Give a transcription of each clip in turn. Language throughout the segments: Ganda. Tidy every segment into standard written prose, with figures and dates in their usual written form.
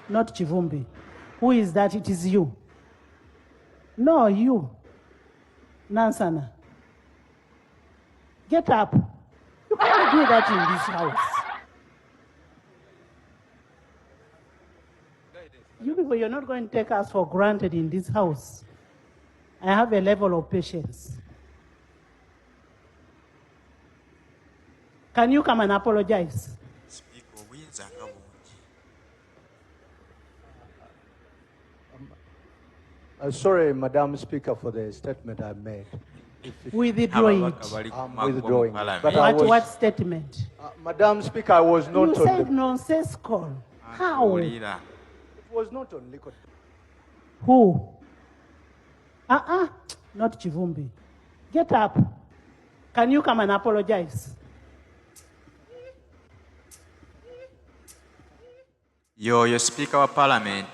Not Kivumbi. Who is that? It is you. No, you. Nansana. Get up. You can't do that in this house. You people, you're not going to take us for granted in this house. I have a level of patience. Can you come and apologize? Sipiika obuyinza nga bungi. Sorry, Madam Speaker, for the statement I made. Withdraw it. Ababaka bali ku I'm maggwa mu withdrawing. Palamenti. But I What, was- what statement? Madam Speaker, I was not You on said the, nonsensical. How? Wulira. it was not on liquor. Who? Uh-uh, not Kivumbi. Get up. Can you come and apologize? Y'oyo sipiika wa Palamenti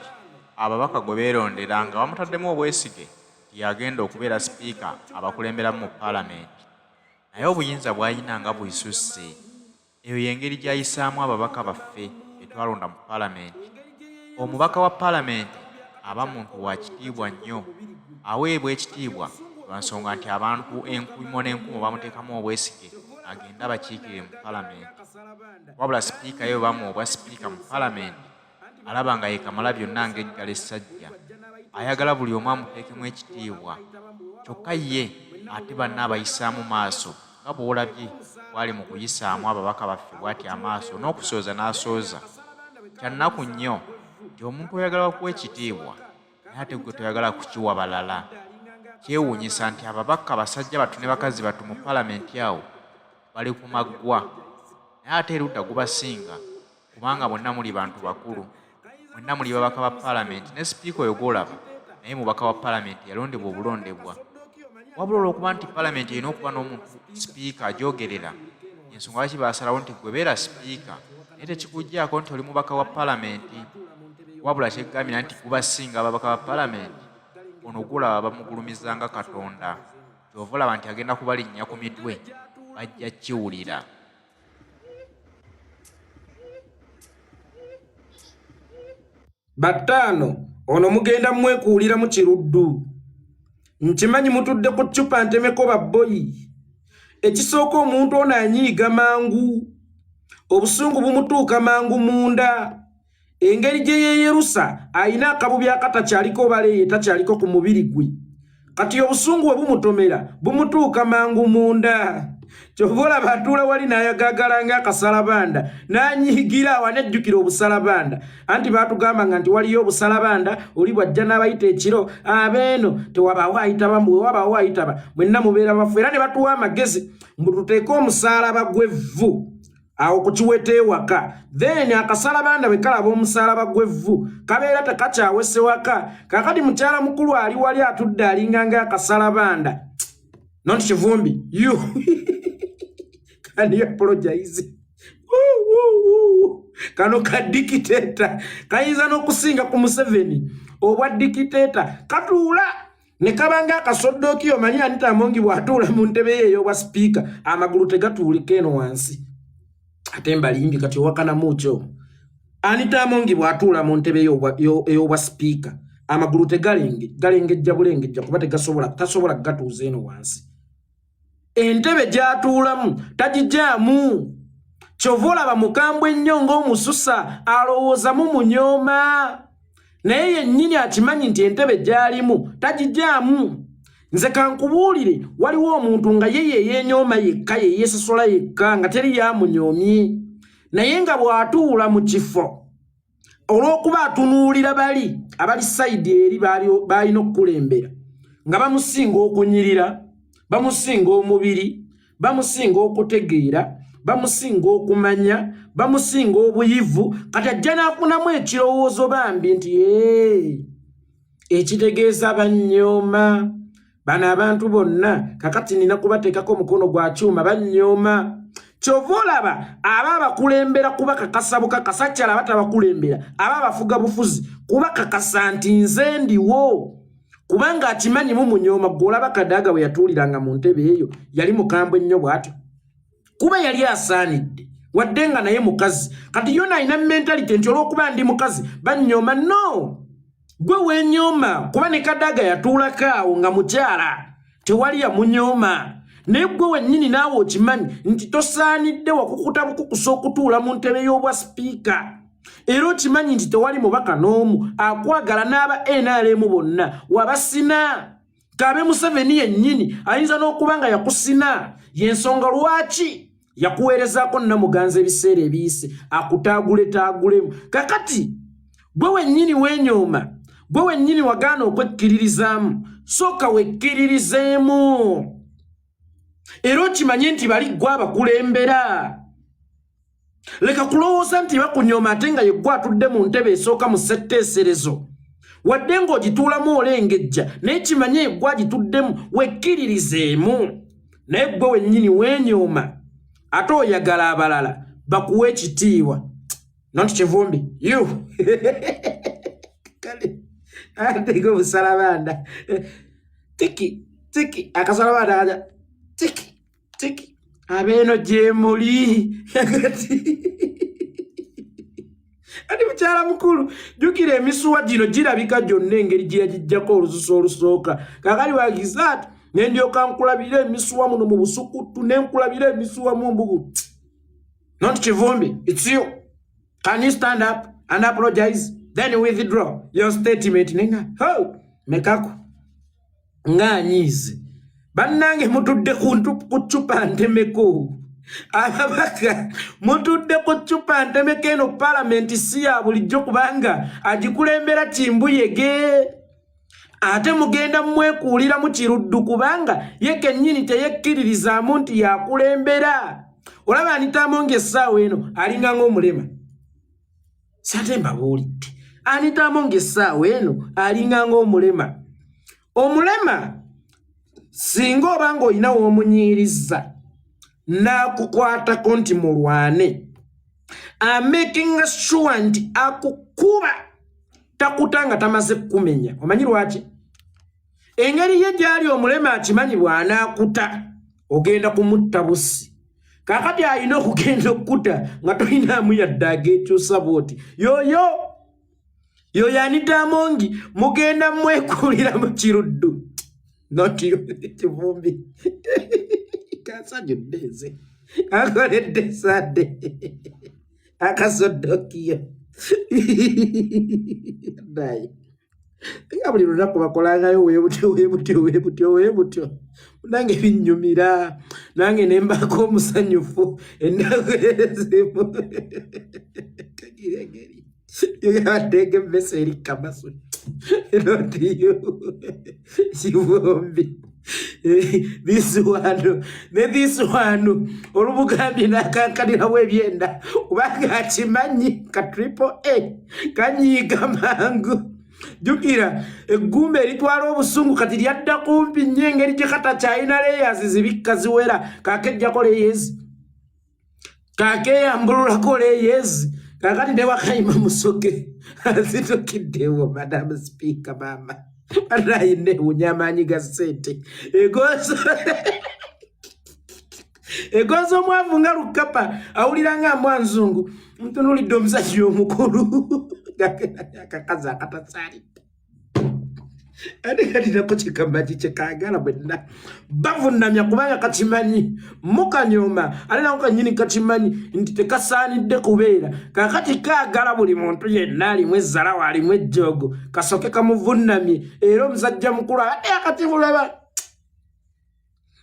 ababaka gwe beerondera nga bamutaddemu obwesige nti y'agenda okubeera sipiika abakulemberamu mu Palamenti. Naye obuyinza bw'alina nga bwisusse. Eyo y'engeri gy'ayisaamu ababaka baffe be twalonda mu Palamenti. Omubaka wa Palamenti aba muntu wa kitiibwa nnyo. Aweebwa ekitiibwa lwa nsonga nti abantu enkumo n'enkumo bamuteekamu obwesige agende abakiikirire mu Palamenti. Wabula sipiika ye bwe bamuwa obwa sipiika mu Palamenti alaba nga ye Kamalabyonna ng'eggalo essajja. Ayagala buli omu amuteekemu ekitiibwa. Kyokka ye ate banne abayisaamu maaso nga bw'olabye bw'ali mu kuyisaamu ababaka baffe bw'atyo amaaso n'okusooza n'asooza. Kya nnaku nnyo nti omuntu oyagala bakuwe ekitiibwa naye ate ggwe toyagala kukiwa balala. Kyewuunyisa nti ababaka basajja battu ne bakazi battu mu Palamenti awo bali ku maggwa naye ate erudda gubasinga kubanga mwenna muli bantu bakulu. Mwenna muli babaka ba Palamenti ne sipiika oyo gw'olaba naye mubaka wa Palamenti eyalondebwa obulondebwa. Wabula olw'okuba nti Palamenti erina okuba n'omuntu sipiika agyogerera y'ensonga lwaki baasalawo nti ggwe beera sipiika naye tekikuggyaako nti oli mubaka wa Palamenti. Wabula kyeggambira nti gubasinga ababaka ba Palamenti ono gw'olaba bamugulumiza nga Katonda ky'ova olaba nti agenda kubalinnya ku mitwe bajja kiwulira. Bataano ono mugenda mwekuuliramu kiruddu. Nkimanyi mutudde ku ccupa ntemeko babboyi. Ekisooka omuntu ono anyiiga mangu, obusungu bumutuuka mangu munda. Engeri gye yeeyerusa alina akabubi akatakyaliko oba leeye takyaliko ku mubiri gwe. Kati obusungu bwe bumutomera bumutuuka mangu munda. Kyova olaba atuula wali n'ayagagala ng'akasalabanda n'anyiigira awo anejjukira obusalabanda. Anti baatugamba nga nti waliyo obusalabanda oli bw'ajja n'abayita ekiro abeeno tewabaawo ayitaba mbu wewabaawo ayitaba mwenna mubeera bafu era ne batuwa amagezi mbu tuteeke omusaalaba gw'evvu awo ku kiweta ewaka then akasalabanda bwe kalaba omusaalaba gw'evvu kabeera tekakyawese waka. Kakati mukyala mukulu ali wali atudde alinga ng'akasalabanda. Not Kivumbi, you can you apologize? Kano ka dictator kayinza n'okusinga ku Museveni obwa dictator katuula ne kabanga akasoddoki. Omanyi Anita Amongi bw'atuula mu ntebe ye ey'obwa sipiika amagulu tegatuulika eno wansi ate mbalimbi kati owakanamu kyo. Anita Amongi bw'atuula mu ntebe ey'obwa sipiika amagulu tegalenge galengejja bulengejja kuba tegasobola tasobola kugatuuza eno wansi. Entebe gy'atuulamu tagijaamu. Kyova olaba mukambwe ennyo ng'omususa alowooza mumunyooma naye yennyini akimanyi nti entebe gy'alimu tagijaamu. Nze kankubuulire waliwo omuntu nga ye yeyeenyooma yekka yeyeesosola yekka nga teri yamunyoomye naye nga bw'atuula mu kifo olw'okuba atunuulira bali abali sayidi eri baalina okukulembera nga bamusinga okunyirira, bamusinga omubiri, bamusinga okutegeera, bamusinga okumanya, bamusinga obuyivu. Kati ajja n'afunamu ekirowoozo bambi nti ee ekitegeeza bannyooma bano abantu bonna kakati nina kubateekako omukono gwa kyuma bannyooma. Kyova olaba aba abakulembera kubakakasa bukakasa kyala batabakulembera aba abafuga bufuzi kubakakasa nti nze ndiwo kubanga akimanyi mumunyooma. Gwe olaba Kadaga bwe yatuuliranga mu ntebe eyo yali mukambwe nnyo bw'atyo kuba yali asaanidde. wadde nga naye mukazi. Kati yona alina mentality nti olw'okuba ndi mukazi banyooma. No, gwe wenyooma, kuba ne Kadaga yatuulako awo nga mukyala, tewali yamunyooma. Naye gwe wennyini naawe okimanyi nti tosaanidde wakukuta bukukusa okutuula mu ntebe y'obwa sipiika, era okimanyi nti tewali mubaka n'omu akwagala n'aba NRM bonna wabasina. Kabe Museveni yennyini ayinza n'okuba nga yakusina, y'ensonga lwaki yakuweerezaako Namuganza ebiseera ebiyise akutaaguletaagulemu. Kakati gwe wennyini weenyooma, gwe wennyini wagaana okwekkiririzaamu. Sooka wekkiririzeemu era okimanye nti bali ggwe abakulembera. Leka kulowooza nti bakunyooma ate nga yeggwe atudde mu ntebe esooka mu ssetteeserezo, wadde ng'ogituulamu olengejja, naye kimanye yeggwe agituddemu. Wekkiririzeemu. Naye ggwe wennyini weenyooma ate oyagala abalala bakuwe ekitiibwa. Not Kivumbi, you kale atega obusalabanda tiki tiki, akasalabanda kaja tiki tiki, abeeno gyemuli. Kati ati mukyala mukulu, jjukira emisuwa gino girabika gyonna engeri gye yagijjako olususu olusooka. Kakali wagiza ati nendyoka nkulabira emisuwa muno mu busukutu, nenkulabira emisuwa mu mbugu. Not Kivumbi, it's you. Can you stand up and apologize, then withdraw your statement? Nenga ho mekako ng'anyiize. Bannange, mutudde ku ccupa ntemeko. Ababaka mutudde ku ccupa ntemeko. Eno palamenti si ya bulijjo, kubanga agikulembera Kimbuyege, ate mugenda mwekuuliramu kiruddu, kubanga ye kennyini teyekkiririzaamu nti yakulembera. Olaba Anita Among essaawa eno alinga ng'omulema. Sate mbabuulidde, Anita Among essaawa eno alinga ng'omulema. Omulema singa oba ng'olina w'omunyiiriza n'akukwatako nti mulwane, amakinga sure nti akukuba, takuta nga tamaze kukumenya. Omanyi lwaki? Engeri ye gy'ali omulema, akimanyi bw'anaakuta ogenda kumutta busi. Kaakati alina okugenda okukuta nga tolinaamu yadde ageekyusa bwoti. Yoyo yoyo Anita Among mugenda mwekuulira mu kiruddu. Not Kivumbi, kansajudde nze akoledde sadde akasodokiyo naye nga buli lunaku bakolangayo webutyo webutyo webutyo webutyo. Nange binyumira, nange nembaako omusanyufu ennaku ezimu. Kagiregeri yabaddenga emmese eri kamasu. Not you, Kivumbi, this one ne this one. Olumugambye n'akankanirawo ebyenda, kubanga akimanyi ka triple A kanyiiga mangu. Jjukira eggumba eritwala obusungu kati lyadda kumpi nnyo, engeri gye katakyalina layers zibikka ziwera. Kakejjako layers, kakeyambululako layers. Kakati ne Wakayima Musoke azitukiddewo. Madam Speaker, maama banayina ewunya amaanyi ga ssente egozo egoza omwavu nga lukapa awulira nga mbwa nzungu. Ntunulidde omusajja omukulu, akakazi akatasaalidde, ate kalinako kyekamanyi kyekagala. Bwenna bavunamya kubanga kakimanyi mukanyooma, ate nako kanyini kakimanyi nti tekasaanidde kubeera. Kakati kaagala buli muntu yenna alimu ezzalawo, alimu ejjoogo, kasooke kamuvunamye. Era omusajja mukulu abadde akatibulaba.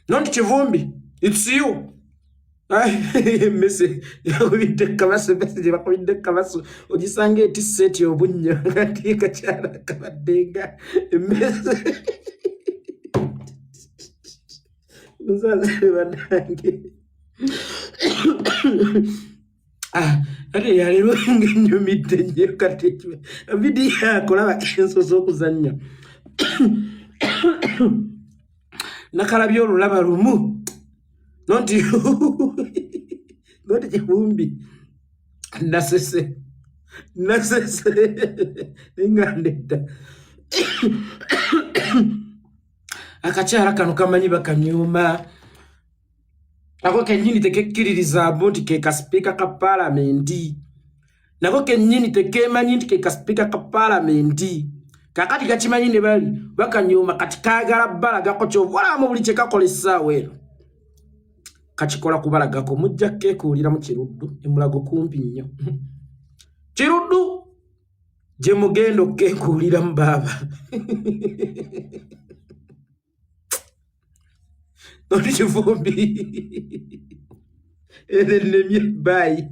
Not Kivumbi, it's you. Emmese yakubidde kabaso, emmese gye bakubidde kabaso ogisanga etisse eti obunnyo kati kakyala kabadde nga emmese. Musaze bannange. Ah, ate yaleero ng'ennyumidde nnyo. Kati vidiyo akolaba ensoso okuzannya nakalabye olulaba lumu. Nonti Kivumbi, nasese nasese nga ndedda. Akakyala kano kamanyi bakanyuma. Ako kennyini tekekkiririzaamu nti ke kasipiika ka paalamenti. Nako kennyini tekeemanyi nti ke kasipiika ka paalamenti. Kakati kakimanyi ne bali bakanyooma, kati kaagala balagako kyova olaba mu buli kye kakola essaawa eno. Kakikola kubalagako, mujja kukeekuuliramu Kiruddu, emulago kumpi nnyo. Kiruddu gye mugenda okukeekuuliramu baaba. Oli kivumbi. Ere nnemye, bye.